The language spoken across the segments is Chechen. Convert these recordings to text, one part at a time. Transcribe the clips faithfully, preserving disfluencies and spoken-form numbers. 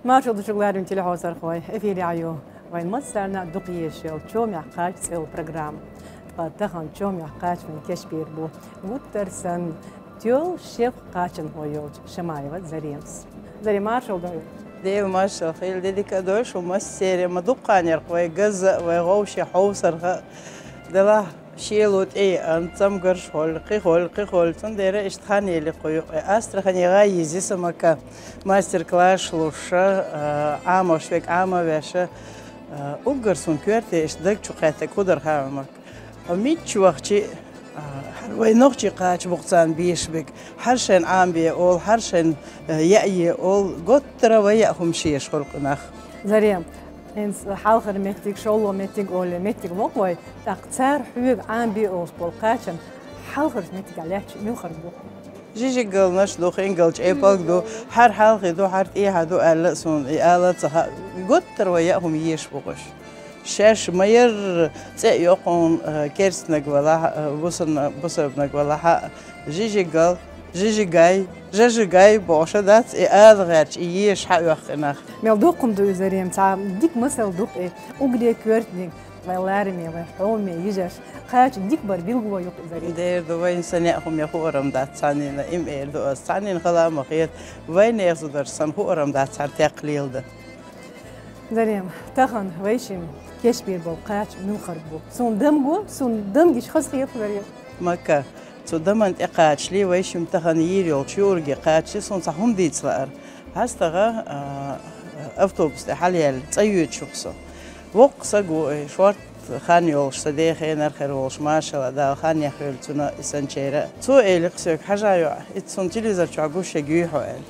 Маршал да шуга, ларвен телехьовсархой, эфире ю вайн массарна дукха езаш йола «Чомехк кхача» цӀи йола программа. Ткъа тахан «Чомехк кхача» вайна кечбийр бу гуттар санна тоьл шеф-кхачанхо йолча Шамаева Заремас. Зарем, маршал да хьона. Дела маршал хилда, дика а дойла шун массеран, ма дукха хан яр-кх вай газа, вай гӀовше хьовсархо. Делахь шело тӀеяьнна, цамгарш хулла, кхин хулла, кхин хулла, цундела иштта хан елли-кх юкъе. Астрахане гӀа йиза са, Мака, мастер-класс луш, а, Ӏамош верг Ӏама а веш, а, уггар сона коьрте иштта даг чу кхеттарг хӀун дар хаьий, Мака? Хьо мичча вахча а, а, хӀара вай нохчий кхача букъ царна беш берг, хӀара шоай Ӏамабе оал, хӀара шоай, а, яа е оал, готтара вай яа хӀумаш еш хул-кх нах. Зарем, хӀинца хьалхара моттиг, шоллагӀа моттиг оле, моттиг локх вай, тӀаккха цар хьоьга Ӏамабе оалаш бола кхачан хьалхарча моттигах лаьттача муьлхарг бу? Жижигалнаш ду, хингалча эпалг ду, хӀара хьалхе ду, хӀара тӀехьа ду аьлла а сона, и ала а ца хаьа, готтара вай яа хӀума еш бу-кх уж. Шаьш ма-ярра цӀе а йоккхун, а, керстанаг валахь а, бусарна-, бусарбанаг валахь а, жижигал, жижигай, жажигай бохуш а дац, и ала гӀерташ, и еш хьаоьху-кх нах. Мел дукха хӀума ду иза, Зарем, цхьа дика масал ду-кх и, уггаре коьртаниг вай лараме, вай хьоме йижарша кхача дика бар билгало ю-кх иза, Зарем. Дера ду, вайна санна яа хӀума я хуур-м дац цхьаннена, им эр ду ас, цхьаннена хала а ма хета, вайнехан зударшна санна хуур-м дац хӀара текха леладан. Зарем, тахан вайшимма кечбийр бола кхача муьлхарг бу? Сона дам го, сона дам гича хазахета, Зарем. Мака, цу даман тӀе кхачале, вайшимма тахан йийр йолча юурге кхачале, сона цхьа хӀума дийца лаьар. ХьастагӀа, а, автобус тӀа хьалъяьлла, цӀа йоьдуш ю-кх со. Воккха саг ву и, шортта хан йолуш, сан ден хенара хир волуш, машалла, Дала хан яхйойла цунна а, и санначеран а. Цо элира-кх соьга: «Хьажа, йоӀ, иза суна телевизор чохь гуш ерг юй хьо?» — аьлла.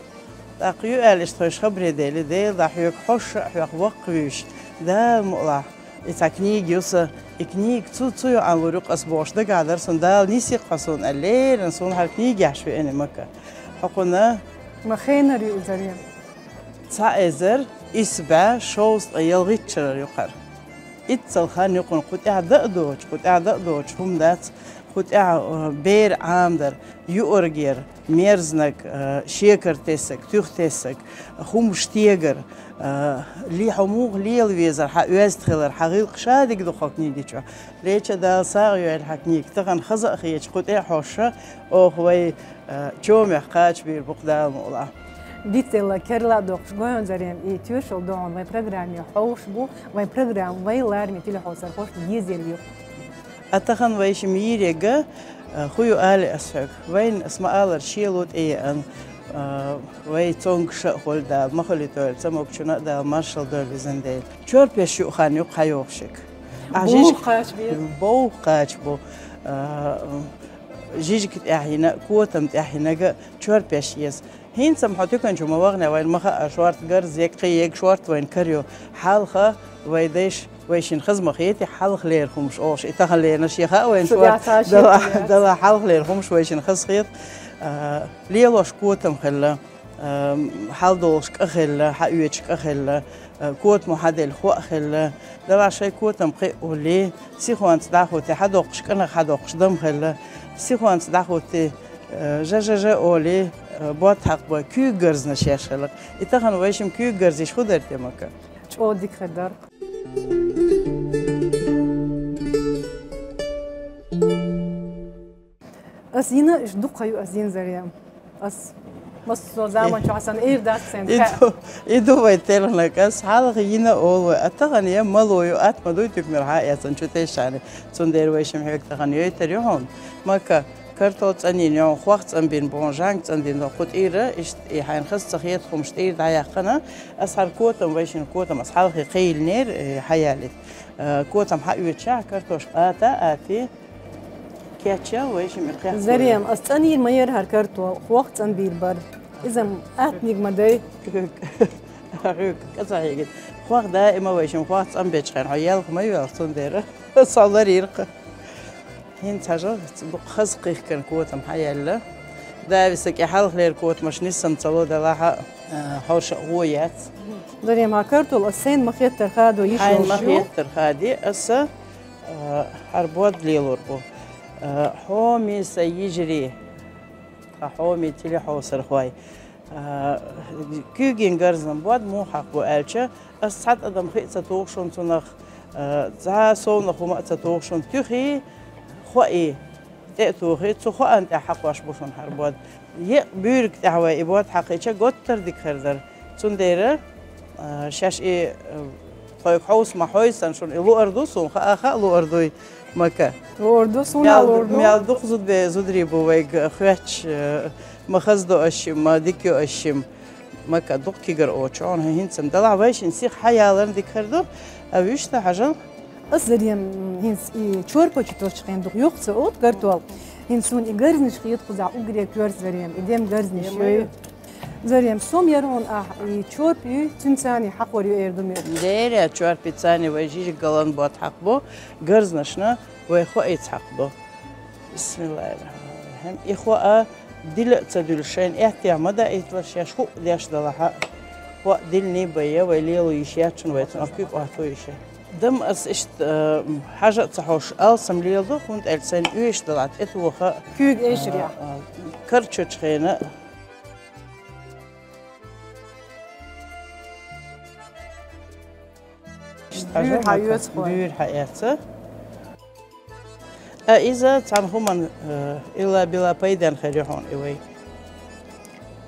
ТӀаккха юй аьлла, иштта тхойша хабаре делира, Дела, хьоьга хьоьжуш а, хьоьх ваккха вуьйш, Дала мукъ лахь, и цхьа книга ю сан, и книга цу, цу йоӀана лур ю-кх ас бохуш дагахь дара суна, Дала нисйи-кх хьо суна аьлла, леррина суна хӀара книга яхьаш веана, Мака. Хьо кхунна ма хенара ю иза, Зарем. Цхьа эзар исс бӀе шовзткъе ялхитта шарара ю-кх хӀара. Иццал хан ю кхунна, кху тӀехь дан а доцуш, кху тӀехь дан а доцуш хӀума дац, кху тӀехь, э, бер Ӏамадар, юург яр, мерзаниг, э, шекар тесаг, туьха тесаг, хӀумаш тегар, э, ле-, хьо муха лела везар, хьан оьзда хилар, хьан гӀиллакх шадерг ду кху книги чохь. Леча, Дала сагӀа йойла хьан книга, тахан хаза а хеташ, кху тӀе а хьожуш, оха вай, э, чомехк кхачабийр бу-кх, Дала мукъ лахь. Дицделла, керла а доккхуш, гой хьуна, Зарем, и тоьшалла ду хьуна, вайн программе хьовсуш бу, вайн программа вай лараме телехьовсархошна езаелла ю. А тахан вайшимма йийр ерг, а, хӀун ю алий ас хьоьга? Вайна, ас ма-аллара, шело тӀеяьнна, а, вай цомгуш а хуьлда, ма хуьлий тойла, цамогачунна а Дала маршалла дойла везан Дела. Чорпеш юа хан ю-кх хьан йохуш ерг. Бовха кхача бу. Бовха кхача бу. А, жижиг тӀехь йина а, котам тӀехь йинарг а чорпеш еза. ХӀинца-м хьо туькан чу ма вахана, вайна ма хаьа, шортта гарза ерг, кхин ерг, шортта вайна кара ю. Хьалха вай дайша, вайшинна хаза ма хетий, хьалхалера хӀумаш олуш, и таханлернаш я хаьа вайна шортта, дала, дала хьалхалера хӀумаш вайшинна хаза хета. А, лелош котам хилла, а, хьалдолуш кӀа хилла, хьаоьцуш кӀа хилла, а, котамо хьаделла хӀоъ хилла. Делахь шайн котам кхиа уллий, сихонца дӀахӀуттий, хьадоккхуш, кӀанах хьадоккхуш дам хилла, сихонца дӀахӀуттий, э, жа-жа-жа олий, э, бод хьакхабой, куьйга гарзанаш еш хилла-кх. И тахана вайшимма куьйга гарзаш хӀун дара те, Мака? ЧӀогӀа дика хир дара-кх. Ас йина, уьш дукха ю ас йина, Зарем. Ас массо заман чохь сан эр дац сайн. И ду, и ду вай телхинарг, ас хьалха йина олу вай, а тахана я мало ю, атта ма дуй туьканара хьа а эцна чу тешшехь. Цундела вайшимма хьоьга тахана йойтур ю хьуна. Мака, картол цӀанйина ю хьуна, хох цӀанбина бу хьуна, жанг цӀанбина бу хьуна, кху тӀера, иштта и хьайна хаза ца хета хӀумаш тӀера дӀаяьккхина, ас хӀара котам, вайшинна котам, ас хьалхе кхийла нера, э, хьаялийта. Э, котам хьаоьцушехь, картошка ата а атий, кечъян вайшимма кхехкой. Зарем, ас цӀанйина ма яра хӀара картол, хох цӀанбийр бара. Иза-м аттаниг ма дай. Хьоьга кӀа ца хьегийта. Хох даима вайшимма хох цӀанбечу хенахь хьо ялх ма йоьлху, цундела со ларйира-кх. ХӀинца хьажа, дукха хаза кхихкина котам хьаяьлла. Дависа кӀе хьалхалера котамаш нисса ца ло, делахь а, хьорша а гӀо яц. Зарем, хӀара картол ас сайна ма-хеттара хадо йиш йолуш ю? Хьайна ма-хеттара хаде аса. А, хӀара бод лелор бу. А, хьоме сан йижарий, тхан хьоме телехьовсархой. А, куьйгийн гарзан бод муха хьакхабу аьлча, ас цхьа тӀадам хи а ца туху шуна цунах, а, цхьа совнах хӀума а ца туху шуна. Туьхий, хоий тӀе а тухий, цу хоан тӀехь хьакхош бу шуна хӀара бод. Екъа буьйриг тӀехь вай и бод хьакхича, готтар дика хир дара. Цундела, а, шаьш и, а, тхойга хьовса ма хьовсу шуна, и луъар ду суна, хаа, хаа луъар дуй, Мака. Луъар ду суна, мел, луъар ду. Мел дукха зудбе-, зударий бу вайга хоьттуш, а, ма хаза до аш шим, ма дика йо аш шим. Мака, дукха кигар оцу чӀогӀа, хӀинца-м далахь вайшин сиха хьаяларна дика хир ду, а вуьшта хьажал. Ас, Зарем, хӀинца и чорпа чу тосучу хенахь дукха юха ца оцу картол. ХӀинца суна и гарзнаш хета кхузахь уггаре коьрта, Зарем, и дем гарзнаш йой. Зарем, сом яра хьуна ахь, и чорпа юй, цуьнца цхьаьна хьакхор ю эр ду мел. Дера, чорпа цхьаьна вай жижиг галан бод хьакхабо, гарзнашна вай хоийца хьакхабо. Бисмиллахир-рахманир-рахим. И хоа дила а ца дуьллуш, шайна эттехь ма даийталаш, шаьш хӀуъа деш далахь а. Хоа дилний бай я, вай лело йиш яц шуна, вай цунах куьг Ӏотто йиш я. Дам ас иштта, а, хьажа а ца хьош, алсам леладо, хӀунда аьлча сайна оьшуш далахь тӀетоха а, куьйга эшар а, яхь, а, карчочу хенахь а. Буьйр хьаэцна, буьйр хьаэцна. А иза цхьана хӀуманна, э, илла-билла пайденна хир ю хьуна и вай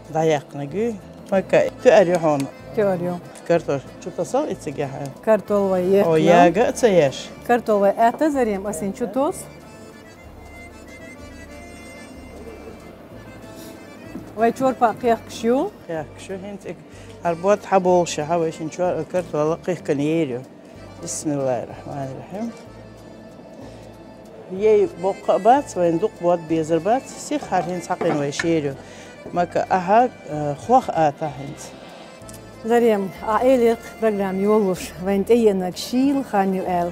дӀаяьккхинарг. Мака, туьар ю хьуна. Туьар ю. Картол чу тосал и цига хьан. Картол вай ехна. О, яга а ца еш. Картол вай аьтта, Зарем, ас хӀинца чу тосу. Вай чорпа кхехкаш ю. Кхехкаш ю, хӀинца и хӀара бод хьаболуш, хьан вай шин чор-, картол кхихкана ер ю. Бисмиллахир-рахманир-рахим. Ей боккха а бац, вайн дукха бод безар бац, сиха хӀара хӀинца хьакхина вай шер ю. Мака, ахьа, э, хох ата хӀинца. Зарем, а элира программа йолуш, вайн тӀееанарг шийла хан ю аьлла.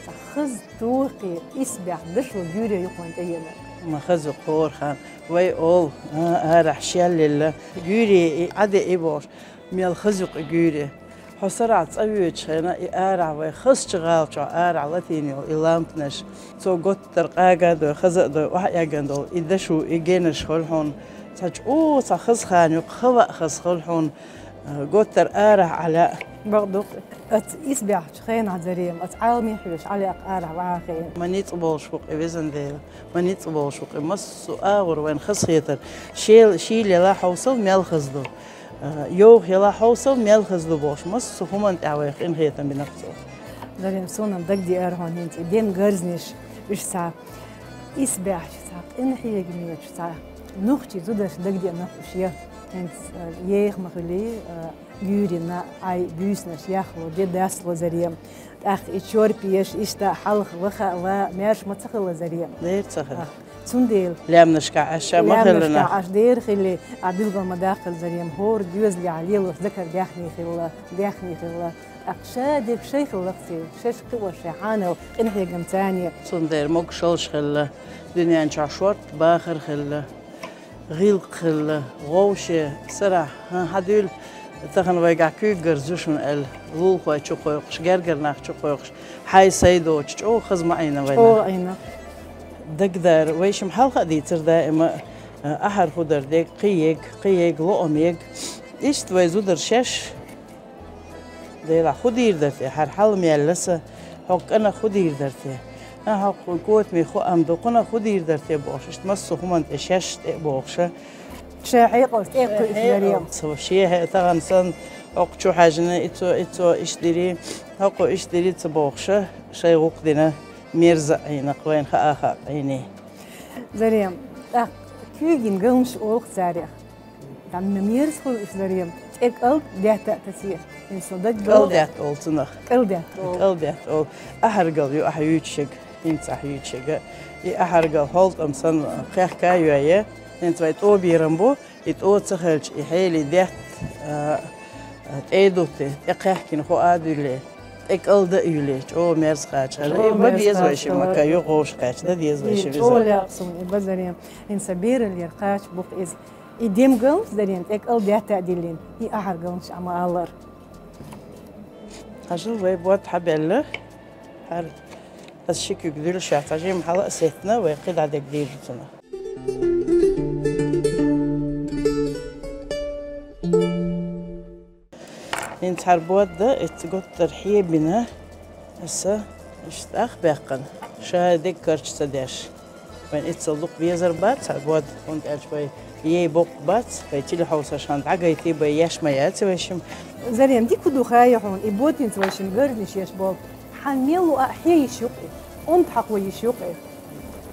Цхьа хаза тохе, исбаьхьа дашо гуьйре юкъа вайн тӀееанарг. Ма хаза юкъа хӀора хан. Вай олу, а, арахь шел лелла. Гуьйре и Ӏаде и бохуш. Мел хаза юкъа гуьйре. Хьо сарахь цӀа воьдучу хенахь, и арахь вай хазачу гӀала чохь арахь латийна йолу и лампанаш. Цо готтара къага а дой, хаза а дой, охьа эгна долу и дашо, и генаш хуьлу хьуна. Цхьа чӀогӀа цхьа хаза хан юкъа, хава а хаза хуьлу хьуна. Готтара арахь Ӏа лаьа. Бакъ ду-кх, аца исбаьхьачу хенахь, Зарем, аца Ӏаламе хьоьжуш Ӏа лаьа арахь ваха хенахь. Ма ницкъ болуш ву-кх и, везан Дела, ма ницкъ болуш ву-кх и, массо а агӀор вайна хазахетар. Шел-, шийла елахь хьовсал мел хаза ду. Йовха елахь хьовсал мел хаза ду бохуш, массо а хӀуманна тӀехь вайх къинхетам бина-кх Цо. Зарем, суна-м дагадеара хьуна хӀинца и дем гарзнаш, уьш цхьа исбаьхьачу, цхьа къинхьегамечу, цхьа нохчийн зударшна дагадеана уьш я. ХӀинца, э, еха ма хуьлий, э, гуьйрина Ӏай буьйсанаш яхло, де дасло, Зарем. ТӀаккха и чорпеш, иштта хьалха ваха а ва, маьрша ма ца хилла, Зарем. Дера ца хилла. А, цундела. Лаьмнашкахь Ӏаш ша ма хилла нах. Лаьмнашкахь Ӏаш дера хилли, а билгал ма даккхира, Зарем, хӀора доьзалехь лелош дакар даьхни хилла, даьхни хилла. ТӀаккха ша дерг шай хилла-кх церан, шаьш кхиош шайн хьанал къинхьегамца. Цундела могушаллаш хилла, дуьнен чохь шорта бахар хилла. ГӀиллакх хилла, вовше, сарахь, хӀан, хьан дуьйла, тахана вайгахь куьйгара зуьшна аьлла, лулахой чу кхойкхуш, гергара нах чу кхойкхуш, хьай-сай доцуш, чӀогӀа хаза ма Ӏийна вайна. ЧӀогӀа Ӏийна. Дагадара, вай шим хьалха а дийцар даима, ахьар хӀун дар дега, кхин ега, кхин ега, лоам ега. Иштта вай зудар шаьш. Делахь, хӀун дийр дара те? ХӀара хьал мел ласа, хьо кӀанах хӀун дийр дара те? А, хьо котаме хӀу ам ду, кхунах хӀун дийр дара те бохуш, иштта массо а хӀуманна тӀе шаьш тӀе а бохуша. Шайн хьекъалца тӀе а кхуьуш, Зарем. Цо шен хье-, тахана санна, хӀокху чу хьаьжна, и цо, и цо иштта дирий, хӀокхо иштта дирий ца бохуша, шайн гӀуллакх дина, мерза а Ӏийна-кх, вайна хаа а хаьа-кх Ӏийний. Зарем, тӀаккха куьйгийн галнаш олу-кх царех. Там мерза хуьлу уьш, Зарем, тӀе кӀалд даьтта а тасийра. ХӀинца со дагадогӀу. КӀалд даьтта олу цунах. КӀалд даьтта олу. КӀалд даьтта олу. Ахьаргал ю ахьа юьйцуш ерг, хӀинца ахьа юьйцуш ерг. И ахьаргал хьолтӀам санна кхехка а йой, хӀинца вай тӀо бийрам бу, и тӀо ца хилча, и хьелий даьтта, а, а, тӀе а дутий, тӀе кхехкина хӀу а дуьллий, тӀе кӀалд а юьллий, чӀогӀа мерза кхача хилла. И бан деза вай шимма, ка ю гӀовш кхаьча, дан деза вай шимма иза. ЧӀогӀа лаьа суна и бан, Зарем. ХӀинца бераллера кхача бу-кх иза. И дем галнаш, Зарем, тӀе кӀалд даьтта а диллина, и ахьар галнаш Ӏа ма аллара. Хьажал, вай бод хьабаьлла. ХӀара ас ши куьг дуьллуш яц, хьажийма хьала а сеттина, вай кхидӀа дерг дийр ду цунах. Цхьа бод да, ицца готтар хьебина. Аса иштта ах баьккхина. Ша дег карча ца деш. Вайн иццал дукха безар бац цхьа бод, хӀунда аьлча вай ей боккха бац, вай телехьовсаш хана дӀагайти бай еш ма яц вай шим. Зарем, дика ду хая хьуна, и ботинца вай шим гарзниш еш бол. Хьан мел лу а хье йиш юкъе, онт хьакхо йиш юкъе.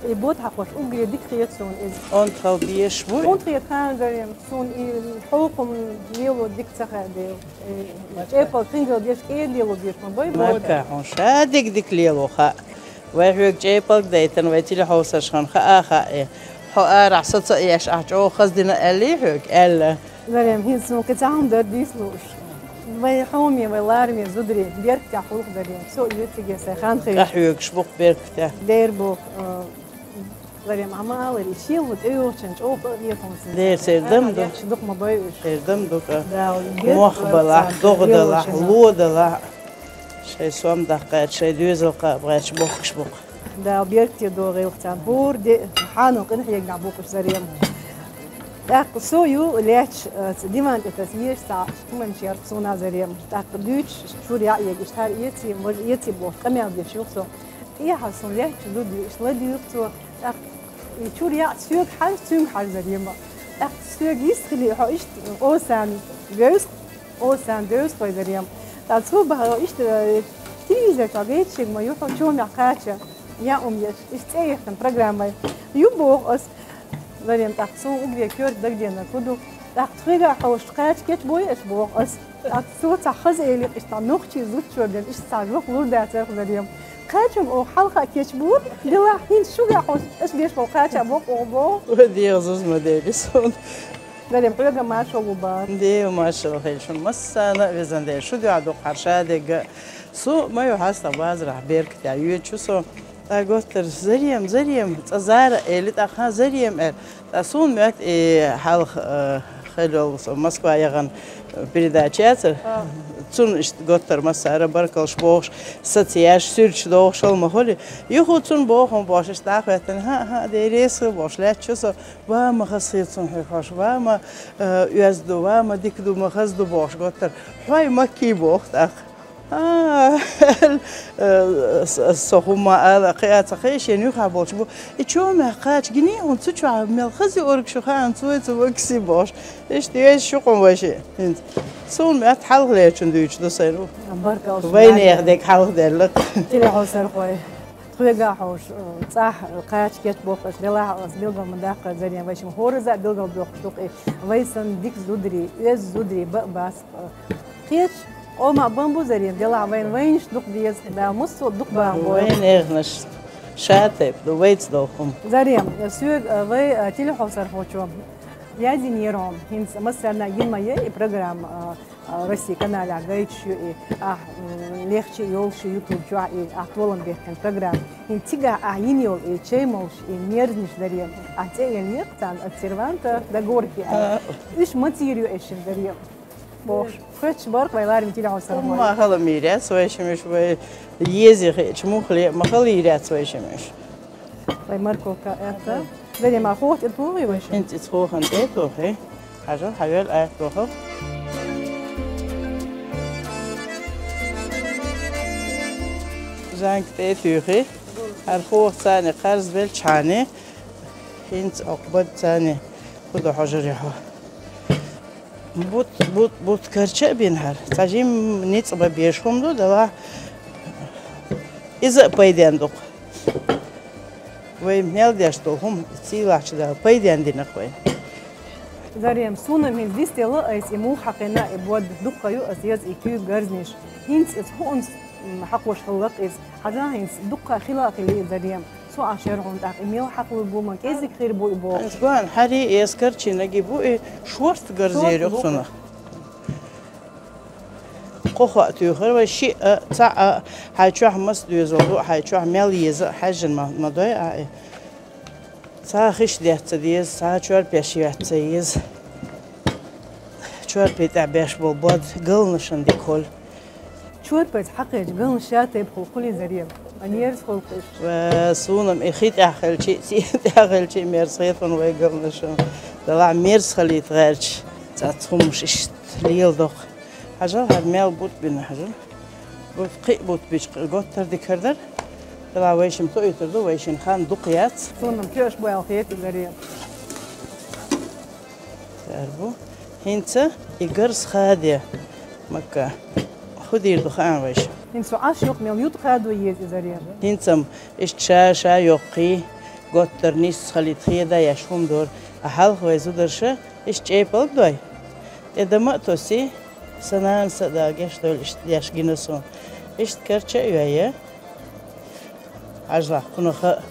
И бот хьакхош угре дика хет суна иза. Онт хал беш бу? Онт хет хана, Зарем, суна и хьокхум мело дика ца хаьдел. Э, чӀепал тхингал деш, кӀеда лело беш ма бай бо. Мака, хьуна ша дик-дик лело хаа. Вай хьоьга чӀепалг дайтан, вай телехьовсаш хана хаа, хаа, э. Хьо арахь саца еш, ахь чӀогӀа хаздина аьллий хьоьга? Аьлла. Зарем, хӀинца суна кхин цхьа хӀума дар дийслуш. Вай хьоме, вай лараме зудари, беркатехь хулах, Зарем. Со юьртиге сай хан хир. Къахьоьгуш бу-кх беркатехь. Дер бу, э, Зарем, Ӏама алари, шел ву тӀейогӀучун чӀогӀа къа а вехунсан. Дер, сердам ду. Яхш дукха ма бай уж. Сердам ду-кх. Да, мох балахь, догӀа далахь, ло далахь. Шай сом даккха гӀерташ, шай доьзал кхаба гӀерташ бохкаш бу-кх. Да, беркате догӀа гӀелхцан. ХӀора де, хьано къинхьегнахь бу-кх уж, Зарем. ТӀаккха со ю лаьтташ, э, диван тӀе таса еш цхьа хӀуманаш яр-кх суна, Зарем. ТӀаккха дуьйцуш, чура яӀ егаш, тхьар эций, важа эций бохуш, къамел деш ю-кх со. ТӀехьа суна лаьтташ ду дуьйцуш, ладуьйгӀу-кх цо. ТӀаккха и чура яӀ соьга хьажа, цуьнга хьажа, Зарема. ТӀаккха соьга йист хилий хьо иштта, осан вевза-кх, осан девза-кх вай, Зарем. ТӀаккха цо бахьа иштта, э, телевизор чохь гайташ ма ю хьо, чомехь кхача, яа хӀума еш, иштта цӀе яхкан программай. Ю боху ас. Зарем, тӀаккха суна угде коьрта дагадеанарг хӀун ду? ТӀаккха тхоьга хьовсуш кхача кечбой аш боху ас. ТӀаккха цо цхьа хаза элира, иштта нохчий зудчуьра дерг, иштта цхьа жоп лур дацара-кх, Зарем. Кхачам оха хьалха а кечбора, делахь хӀинца шуьга хьовсуш, аш беш болу кхача боху оха боху. Ой, дегӀа зуза ма дели суна. Зарем, хьоьга маршалла бара. Дела маршалла хила шуна массарна а, везан Дела, шу дуьхьа дукха хьарша дегга. Со ма ю хьастагӀа базарахь беркатехь йоьдучу со. ТӀаккха готтара: «Зарем, Зарем, цкъа Зара», — эли, тӀаккха «Зарем», — аьлла. ТӀаккха суна моьтту и хьалха, э, хила йолу со Москва яхана, э, передача яцара. А. Цунна иштта готтара массара а баркаллаш бохуш, сацаяш, суьрташ дохуш хила ма хуьлий. Юха цунна боху бохуш, иштта дӀахӀоьттина: «ХӀаъ, хӀаъ, Дела реза хила», — бохуш лаьтташ со. «Ва ма хаза хета суна хьоьга хьовсуш, ва ма, э, оьзда ду, ва ма дика ду, ма хаза ду», — бохуш готтара. «Хьой, Макки», — боху тӀаккха. А, э, с-, со хӀумма ала кхиа ца кхиа, шен юххехь болчу бу. И чомехь кхача гиний хьуна, цу чохь мел хаза юург шу хаьа, цой ца вакси бохуш. Иштта еза шу хьуна вайши хӀинца. Суна моьтту хьалхалерчун дуьйцуш ду сайна. Баркалла. Вайнехан дерг хьалхаделла. Телехьовсархой. Тхоьга хьовсуш, э, цӀахь, э, кхача кечбохуш, делахь ас билгал ма даккха, Зарем, вай шимма хӀоразза а билгал доккхуш ду-кх и. Вай санна дика зударий, оьзда зударий бан а бац-кх. Кхечу къоман бан бу, Зарем, делахь вайна вайнаш дукха деза, да, массо а дукха бан бу. Вайн эхнаш ша тайпа ду, вайца долу хӀума. Зарем, соьга, э, вай, э, телехьовсархочо яздинера хьуна, хӀинца массарна а йина ма яй и программа, э, а, Россия каналехь гайташ ю и, ахь, м, лехча йолуш ю YouTube чохь и, ахь толам бехкан программа. ХӀинца цигахь ахь йина йолу и чай молуш, и мерзанаш, Зарем, ахь цӀе а йина, царна от серванта до горки аьлла. А. Уьш ма цийр ю эшна, Зарем. Бохуш. Хоьттуш бара-кх вай ларам телехьовсархой. Ма хала мийр яц вай шимаш, вай еза хиъча муххале а ма хала йийр яц вай шимаш. Вай морковка аьтта. Зарема, хӀота тӀе тухий вай шимаш? ХӀинца иза хӀохан тӀе а тухий. Хьажал, хьан йоьл аьтта тухал. Занг тӀе а туьйхий. ХӀара хӀоха царна кхарзабелчхьана, хӀинца окху бада царна хӀун ду хьожарий хьо? Бут, бут, бут карча а бина хӀара. Цхьа жимма ницкъ бан безаш хӀума ду, делахь иза а пайденна ду-кх. Вай мел деш долу хӀума сийлахьчу Дала пайденна дина-кх вайна. Зарем, суна-м хӀинца дицделла айса и муха хьакхина, и бод дуккха ю аса еза и куьйга гарзниш. ХӀинца иза хӀуъанца, м, хьакхош хилла-кх иза. Хьажа хӀинца дуккха хила а хилла и, Зарем. Со Ӏаш яра хьуна тӀаккха, и мел хьакхалур бу, ма кӀезиг хир бу и бохуш. Ас гоьн хьарий эскар чинаги бу и, шорта гарзер ю-кх цунах. Кхо хоьа туьйхира вай, шиъ а, цхьаъ а, хьайн чохь маса доьзал ду, хьайн чохь мел еза а хьаьжжина ма, ма дой ахь и. Цхьа хиш детта ца деза, цхьа чорпеш йоьтта ца еза. Чорпе тӀехь беш болу бод галнашна дика хуьлу. Чорпайца хьакхечу галнаш ша тайпа хуьлу, хӀун, Зарем? А мерза хуьлу кхуьш. Ва, суна-м и хи тӀехь хилча а, цӀен тӀехь хилча а мерза хета хьуна вай галнашна. Делахь мерза хилийта гӀерташ цхьацца хӀуманаш иштта леладо-кх. Хьажал, хӀара мел бутт бина, хьажал. Бутт, кхин а бутт бича, готтар дикар дар. Дала вайшим тоуьйтур ду, вайшин хан дукха яц. Цунам кеш боял хету гаре. Цар бу. ХӀинца и гарз хаде, Макка. Худийр ду хаан вайша. ХӀинца Ӏаш юкъ мел ют хадо еза изаре. ХӀинцам иштта ша-ша йоккхий, готтар нисса халит хеда яш хӀума дор. А хьалха вай зударша иштта чӀепалг дой. Э, дама а тоси, санана са а дагеш дол иштта деш гина сона. Иштта карча а йоя. Хьажлахь, кхунаха а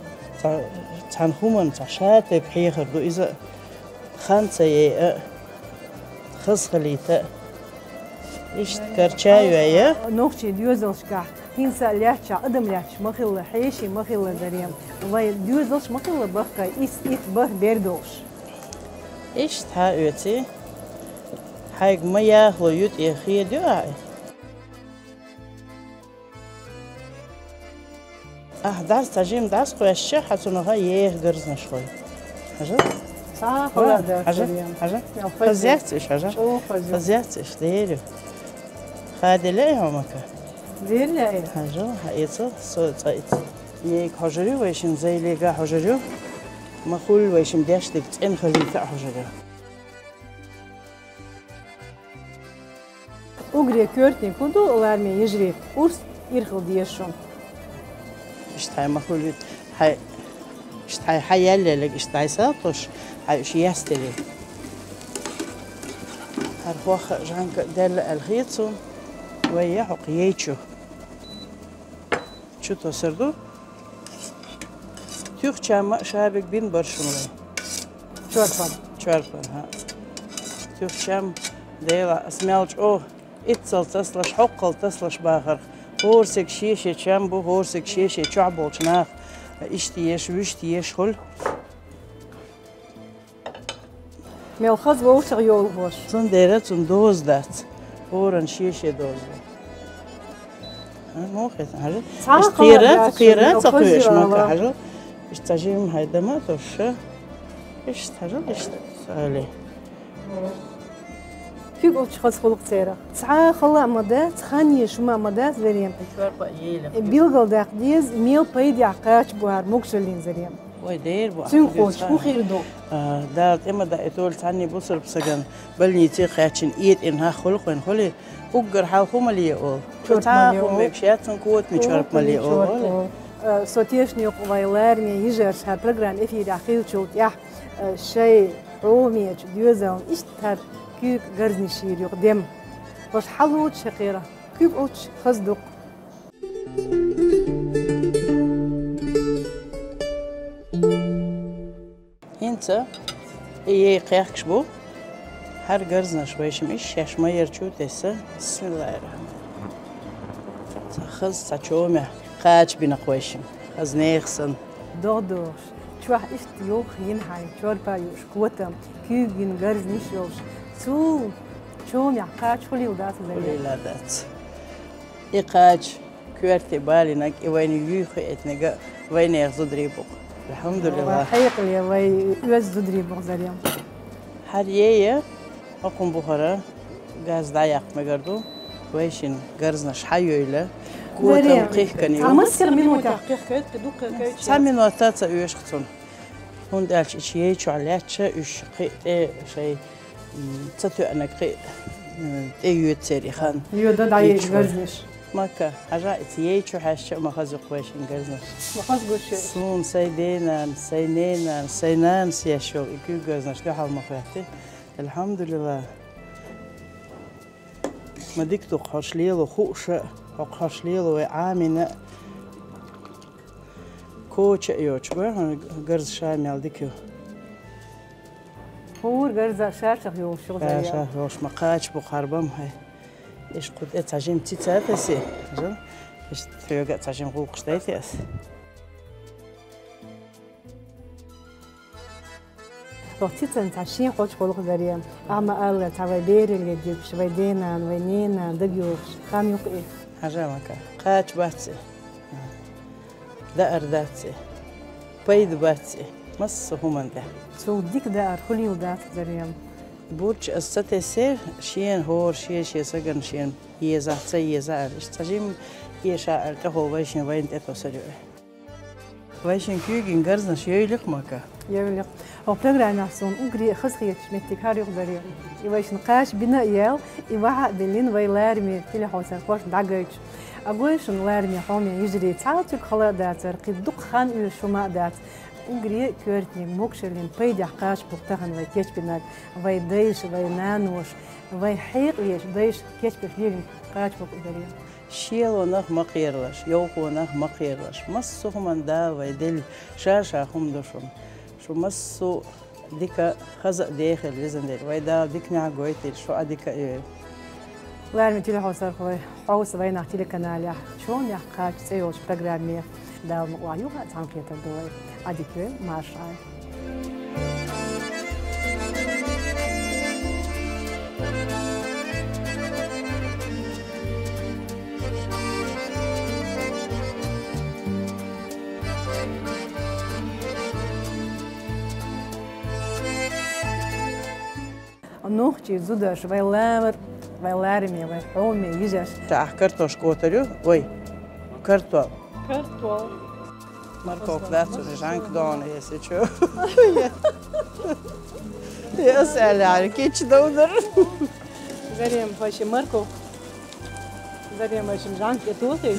цхьа-, цхьан хӀуман цхьа шатайпа хьехар ду иза а, хан ца яй а, хаза халийта а. Иштта карча а йоя. Нохчий доьзалшкахь, хӀинца а лаьттача, адам лаьтташ ма хилла, хьеший ма хилла зарем. Вай доьзалш ма хилла бахка, ис ит бах бер долуш. Иштта хьа оьций, хьайга ма яхало ютӀе хедайо ахьа. Ахь дӀас цхьа жим дӀас кхоьссича, хьан цунах еха гарзнаш хой. Хьажа? Цхьа а хала дац, хьажа, Марем. Хьажа. Хазъяц уьш, хьажа. ЧӀогӀа хазъю. Хазъяц уьш, дерю. Хадилла и хьо, Мака? Дилла и. Хьажа, хьаэца, со цӀа ица. Ейга хьожарю, вайшин зайлега хьожарю. Ма хуьлу вайшин деш дерг цӀена хазийта а хьожарю. Угре коьртаниг хӀун ду, лараме йижарий, урс ирхала деза шуна? Иштта хьайн ма хуьлуьйту, хьайн, иштта хьайн хьан ял яллиг, иштта хьайн салтуш, хьайн уьш ястелий. ХӀара хӀокху а жӀанка а даьлла аьлла хета суна, вай яхьокху ейчу. Чу тосар ду. Туьхчам а шабиг бин бар шуна вай. Чорпан. Чорпан, хӀа. Туьхчам, Дела, ас мел чӀогӀа иццал тасалаш, хьоккхал тасалаш бахарх. ХӀорсиг шен-шен чам бу, хӀорсиг шен-шен чохь болчу нах. Иштта еш, вуьшта еш хуьлу. Мел хаза вовшах йолу хӀорш. Цундела цунна доза дац. ХӀоранна шен-шен доза ду. А, муха хезна, хьажа? Цхьа а иштта хала кхера, дац, кхера мел ца хаза кхоьш, йолу Мака, хӀорш. Хьажа? Иштта цхьа жимма хьайн дама а тосуша. Иштта, хьажа, иштта, сали. Куьг Ӏуттуш хаза хуьлу-кх церан. Цхьа а хала а ма дац, цхьанне шума а ма дац, Зарем. Билгалдаккха деза, мел пайдехь кхача бу хӀара могушаллин, Зарем. Вай дер бу, цуьнан ахь хӀун дуьйцу хьуна? Хир ду? А, Дала тӀе ма даийталахь цхьанне бусалба стагана больнице кхаьччина, этӀина хӀаххула кхойна хуьлий, уггар хьалха хӀун ма ле олу? Чорпа ма ле олу. Цу тахана хӀума мегаш яц, цунна котаман чорпа ма ле олу, олий? Котаман чорпа. А, со тешна ю-кх вайн лараме йижарша хӀара программа эфирехь хиллачул тӀаьхьа, а, шайн хьомечу доьзална иштта хӀара куьйга гарзнаш йийр ю-кх дем. Хьош хьаллучу хьекхера, куьг Ӏуттуш хаза ду-кх. ХӀинца и ей кхехкаш бу. ХӀара гарзнаш вайшимма иштта шаьш майрачу тесса. Бисмиллахир-рахманир-рахим. Цхьа хаза, цхьа чомехь кхача бина-кх вайшимма. Хаза нехан санна. ДогӀа догӀуш. Чохь иштта юха йина хьайн чорпа юуш, котам, куьйга йина гарзнаш йолуш. Цул чомехь кхача хуьлийла дац, Зарем? Хуьлийла дац. И кхача коьрте балийнарг, и вайна юй хиъийтинарг а вайнехан зударий бу-кх. Алхьамдулиллах. Вай хьекъале вай оьзда зударий бу-кх, Зарем. ХӀара ей, хӀокхунна бухара, газ дӀаяккха мегар ду, вайшинна гарзнаш хьайойла, котам кхихкана ю. Зарем, цхьа массеран минотехь кхихкайта, кхин дукха кхихкайта. Цхьа минота а ца оьшу-кх цунна. ХӀунда аьлча и ей чохь лаьтташ уьш кхин а тӀе шайн, м, ца тоьънарг кхин а, м, тӀе йоьду церан и хан. Йоьду дӀа и гарзнаш. Мака, хьажа, и ца ей чу хьаьжча а ма хаза ю-кх вайшинна гарзнаш. Ма хаза гуш ю. Суна сайн денана, сайн ненана, сайн нанас еш йолу и куьйга гарзнаш дуьхьал ма хӀоьттий. Алхьамдулиллах. Ма дика ду-кх хӀорш лело хууш а, хӀокху хӀорш лело вай Ӏамийна а. Коча а йоцуш, гой хьуна, гарза ша мел дика ю. ХӀора гарза шачех йолуш ю, Зарем. Шачех йолуш, ма кхача бу-кх хӀара бан хьайн. Иштта кху тӀе цхьа жима цица а тесий, жа? Иштта хьоьга а цхьа жима гӀуллакхаш дайтий ас? ХӀокху цицанна цхьа шен кхочуш хуьлу-кх, Зарем. Ахьа ма-аллара, цхьа вай бералле дегаш, вай денана, вай ненана дагайогӀуш хан ю-кх и. Хьажа, Мака, кхача бац и. Даар дац и. Пайда бац и. Массо а хӀуманна тӀехь. Цул дика даар хуьлийла дац, Зарем. Бурч аз ца тессе, шена хӀора шен-шен сагана шена еза, ца еза аьлла. Иштта цхьа жимма эша аьлла, тӀехула вайшин вайна тӀе тосар ю. Вайшин куьйган гарзнаш йойла-кх, Мака. Йойла-кх. Хьо программехь суна уггаре а хазахеташ меттиг хӀара юха дар ю. И вайшин кхача бина а яьлла, и вахьа а биллина, вай лараме телехьовсархошна дӀагойтуш. Агойшин лараме хьоме йижарий, цхьа а цуьнга хала а дацар, кхин дукха хан уьйраш хӀума а дац. Уггаре а коьртаниг, могашаллин пайдехь кхача болу тахана вай кечбинарг, вай дайша, вай наноша, вай хьекъалеша дайша кечбеш лелийна кхача болу уггаре. Шелонах ма кхералаш, йовхонах ма кхералаш. Массо а хӀуманна Дала вай делла, ша-ша хӀума ду шуна. Шу массо а дика, хаза а дехийла, везан Дела. Вай Дала диканехь гойтийла, шу а дика а йойла. Лараме телехьовсархой, хьовса вайнах телеканалехь «Чомехь кхача» цӀе йолчу программе. Дала мукъалахь юха а цхьаьнакхетар ду вай. Ӏадика йойла, марша Ӏайла. Нохчий зударш, вай лараме, вай лараме, вай хьоме йижарш. Ша ахь картошка отар ю? Ой, картол. Картол. Морковка дац у, жанка дона, если чё. Я саляри, кечи довдар. Зарем, вообще морковка. Зарем, вообще жанка, это вот и.